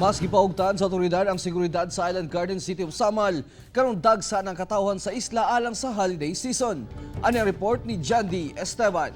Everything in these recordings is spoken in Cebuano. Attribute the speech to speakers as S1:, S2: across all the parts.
S1: Mas gipaugtan sa otoridad ang seguridad sa Island Garden City of Samal karong dagsa ng katawhan sa isla alang sa holiday season. Ani ang report ni Jandy Esteban.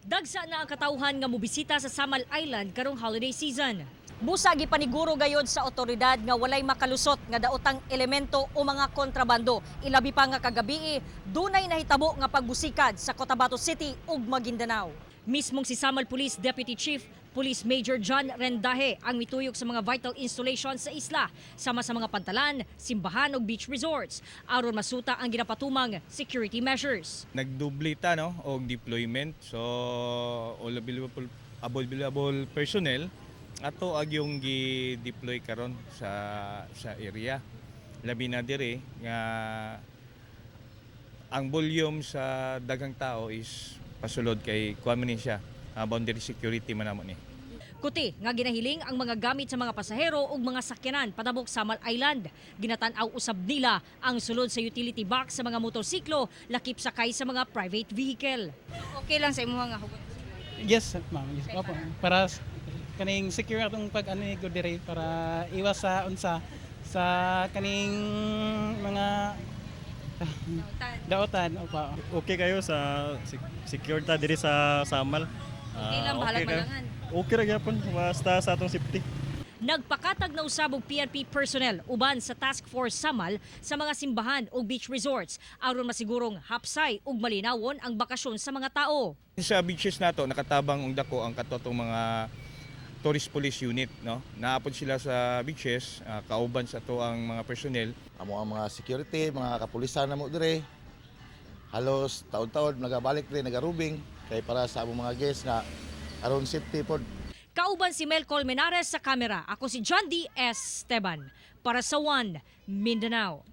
S2: Dagsa na ang katawhan nga mobisita sa Samal Island karong holiday season. Busa gipaniguro gayod sa otoridad nga walay makalusot nga daotang elemento o mga kontrabando. Ilabi pa nga kagabii, dunay nahitabo nga pagbusikad sa Cotabato City ug Maguindanao. Mismong si Samal Police Deputy Chief Police Major John Rendaje ang mituyok sa mga vital installations sa isla, sama sa mga pantalan, simbahan ug beach resorts, aron masuta ang ginapatumang security measures.
S3: Nagdublita, no, og deployment, so all available available personnel ato ag yung gi-deploy karon sa area, labi na diri nga ang volume sa daghang tao is pasulod kay kuan man ni siya, boundary security man namo ni.
S2: Kuti nga ginahiling ang mga gamit sa mga pasahero ug mga sakyanan padabok Samal Island. Ginatan-aw usab nila ang sulod sa utility box sa mga motorsiklo, lakip sakay sa mga private vehicle.
S4: Okay lang sa imuha nga hugot?
S5: Yes, ma'am. Yes, opo. Para kaning secure atong pag ano ni diri para iwas sa unsa sa kaning mga daotan, opo.
S6: Okay kayo sa secure ta diri sa Samal.
S4: Okay lang,
S6: Ah,
S4: bahalag
S6: okay kayo.
S4: malangan.
S6: Okay ra gyapon basta sa atong safety.
S2: Nagpakatag na usab og PNP personnel uban sa Task Force Samal sa mga simbahan ug beach resorts aron masigurong hapsay ug malinawon ang bakasyon sa mga tao.
S3: Sa beaches nato nakatabang og dako ang katotong mga tourist police unit, no, naapod sila sa beaches, kauban sa to ang mga personnel.
S7: Amo ang mga security, mga kapulisan namo dire. Halos taon-taon nagabalik dire, nagarubing kay para sa among mga guests nga aron safety pod.
S2: Kauban si Mel Colmenares sa kamera. Ako si John D. Esteban para sa One Mindanao.